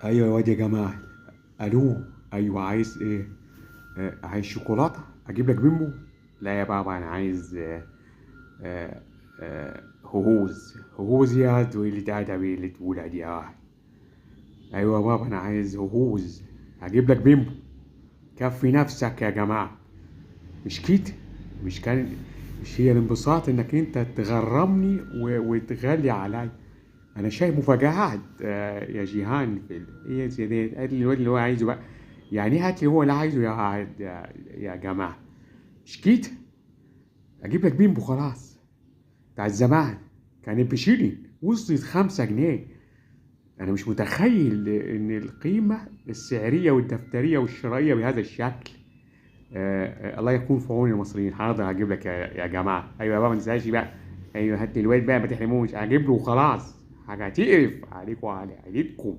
ايوه يا واد يا جماعة. الو، ايوه عايز ايه؟ عايز شوكولاتة؟ اجيب لك بيمبو؟ لا يا بابا، انا عايز آه، هوز هوز يا اللي تعالى بيه اللي تقولها دي. ايوه يا بابا، انا عايز هوز. هجيب لك بيمبو. كفي نفسك يا جماعة. مش كده، مش كان، مش هي الانبساط انك انت تغرمني وتغلي عليا. انا شايف مفاجآت يا جيهان في ايه يا سيدي؟ هات لي الواد اللي هو عايزه بقى. يعني ايه هات لي هو اللي عايزه يا جماعة؟ مش كده، اجيب لك بيمبو خلاص بتاع زمان، كان بشيلين وصلت 5 جنيه. انا مش متخيل ان القيمة السعرية والدفتريه والشرائيه بهذا الشكل. الله يكون في عون المصريين. حاضر هجيب لك يا جماعة. ايوه يا بابا، ما تنساش بقى. ايوه هات لي الواد بقى، ما تحرموش، هجيب له وخلاص. حاجة تقرف عليكم وعلى عيلتكم.